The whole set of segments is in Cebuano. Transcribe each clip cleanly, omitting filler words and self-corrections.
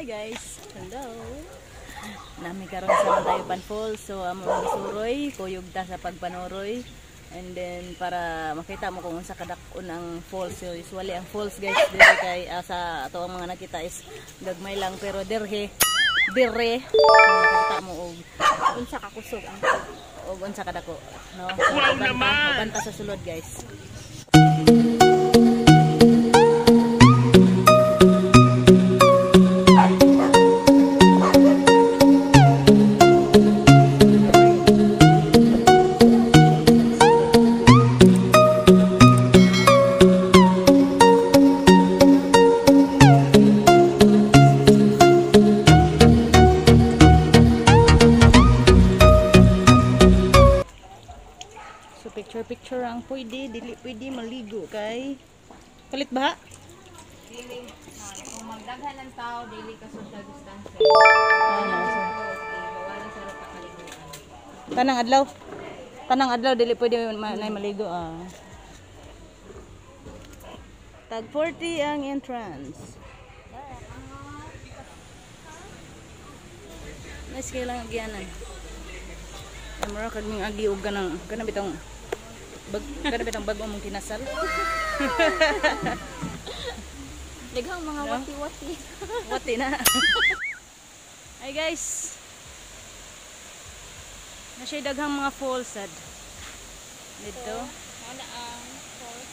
Hi guys! Hello! Nami karon sa Mantayupan Falls. So amo ang suroy, kuyog ta sa pagpanuroy. And then para makita mo kung unsa kadak-on ang falls. So usually ang falls guys diri kay sa ato ang mga nakita is gagmay lang, pero dirhe dire so makita mo og unsa ka kusog ang og unsa kadako, no? So, wow naman! Uban ta sa sulod guys. So picture picture ang pwede, dili pwede maligo kay kalit ba? Dili. Kung magdaghan ng tao, dili ka social distancing. Ano, so, bawal sa ra kaliguan. Tanang adlaw. Tanang adlaw dili pwede nay maligo ah. Tag 40 ang entrance. Nice kayo lang agyanan. Ay, mura kag ning agi og kanang kana bitong bag kana bitong bag-o mong kinasal. Daghang mga No? wati-wati. Wati na. Ay guys. Na siya daghang mga falls sad. Dito. Ana ang falls.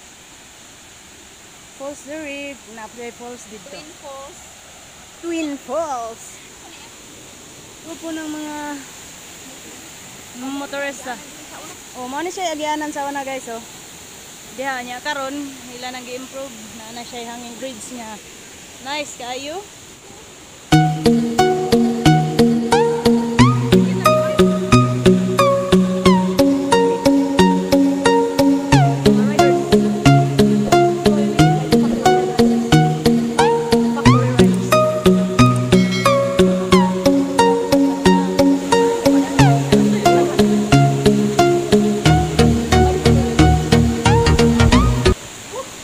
Falls diri, na falls dito. Twin Falls. Twin Falls. Upo ng mga motorista. Oh, mao ni siya agyanan sa una guys oh. Diha niya karon ila nang gi-improve na na siya hanging bridge niya. Nice kaayo.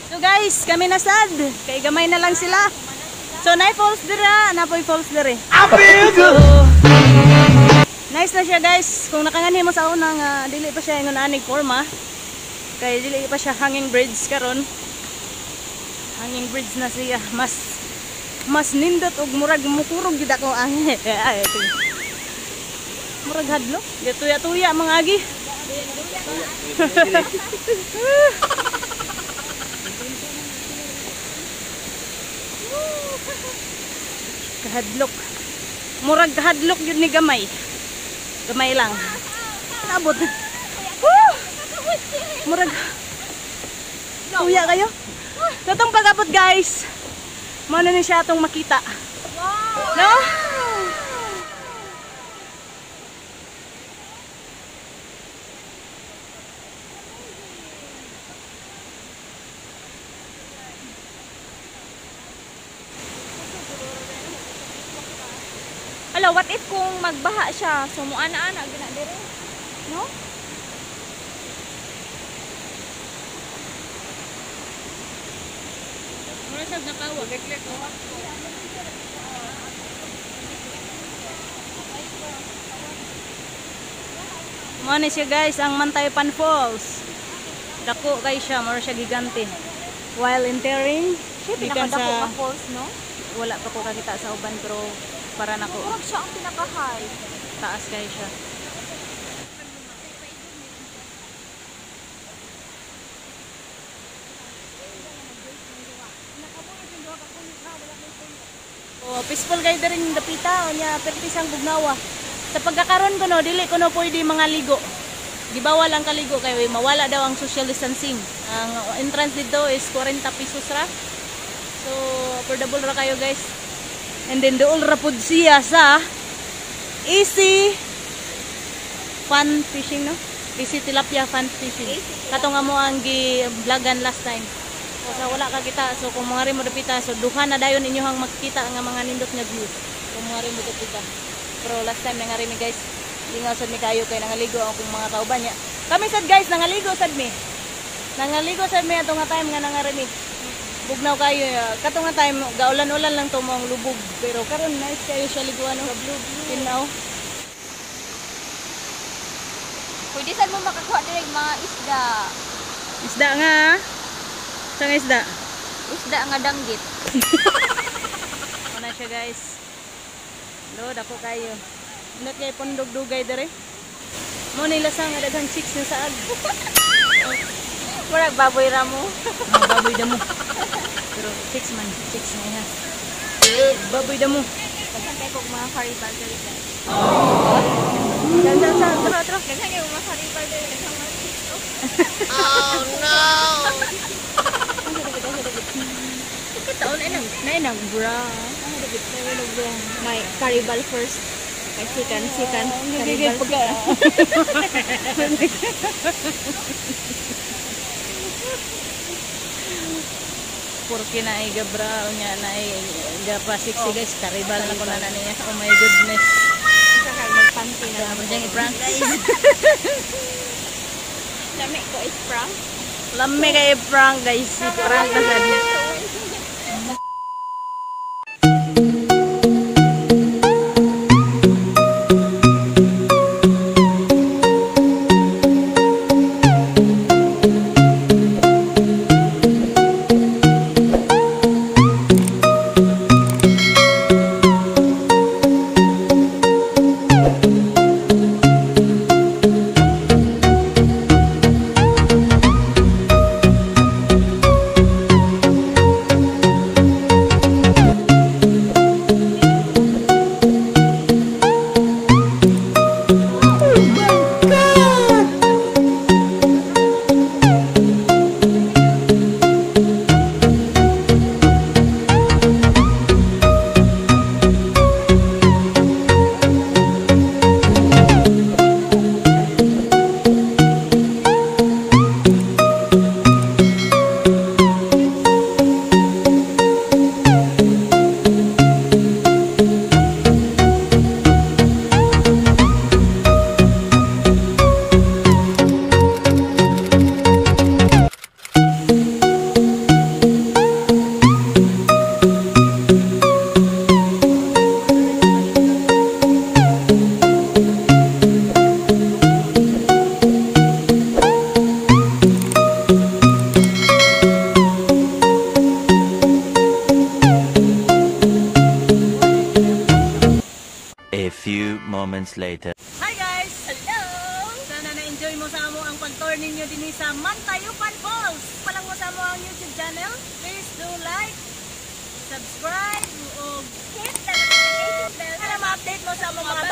So guys, kami na sad. Kay gamay na lang sila. So nay falls dira, napoy falls diri. So, nice na siya guys. Kung nakanganhi mo sa una nga dili pa siya ingon anig forma. Kay dili pa siya hanging bridge karon. Hanging bridge na siya. Mas nindot og murag mukurog gid ako ang murag hadlo. Tuya-tuya mga agi. Kahadlok. Murag kahadlok yun ni gamay. Gamay lang. Naabot. Woo! Murag tuya kayo. Sa itong pag-abot guys, mao na ni siya atong makita. No? Ala, what if kung magbaha siya? So, muana-ana, gina dire. No? Mura siya nakawa. Mao ni siya guys, ang Mantayupan Falls. Dako kay siya, mura siya gigante. While entering, Siya, gikan pinakadako sa ka falls, no? Wala pa ko kakita sa uban pero para nako Murag siya ang pinaka-high. Taas kayo siya. Oh, peaceful kayo diri dapita unya pertis ang bugnawa. Sa pagkakaron kuno dili kuno pwede mga ligo. Gibawal ang kaligo kay mawala daw ang social distancing. Ang entrance dito is 40 pesos ra. So affordable ra kayo guys. And then dool ra pud siya sa Easy Fun Fishing, no? Easy Tilapia Fun Fishing. Kato nga mo ang gi-vlogan last time. So, sa wala ka kita, so kung mga mo dapita, so duha na dayon inyohang makita nga mga nindot nga view. Kung mga mo dapita. Pero last time nangari mi guys, lingaw sad mi kayo kay nangaligo ang akong mga kauban niya. Kami sad guys, nangaligo sad mi. Nangaligo sad mi ato nga time nga nangari mi. Bugnaw kayo. Kato nga time gaulan-ulan lang to mong lubog, pero karon nice kayo siya liguan, oh. Tinaw. Pwede saan mo makakuha direct mga isda. Isda nga. Ah. Sa nga isda. Isda nga danggit. Ano siya, guys. Lord, ako kayo. Indot kay pondog dugay dere. Mo nila sa nga daghang chicks na saag. Murag baboy ra mo. Mga baboy damo. Pero chicks man, chicks na yan. Baboy damo. Daghan kay kog mga karibal diri, guys. San san san, tro tro. Daghan kay mga karibal diri, daghan mga chicks. Taon ay nang nay nang bra. May karibal first. Kay sikan sikan Gigigil karibal. pagka. Porque na ay gabra nya na ay gapa sexy, guys, karibal na ko na na niya. Oh my goodness. Isa kag magpanty na. Grabe siyang i-prank, guys. Lami ko is prank. Lami kay i-prank, guys. I-prank na sad. A few moments later. Hi, guys! Hello! Sana na-enjoy mo sa amo ang pag-tour ninyo dinhi sa Mantayupan Falls. Palang mo sa amo ang YouTube channel. Please do like, subscribe, o Hit the notification bell para ma-update mo sa among mga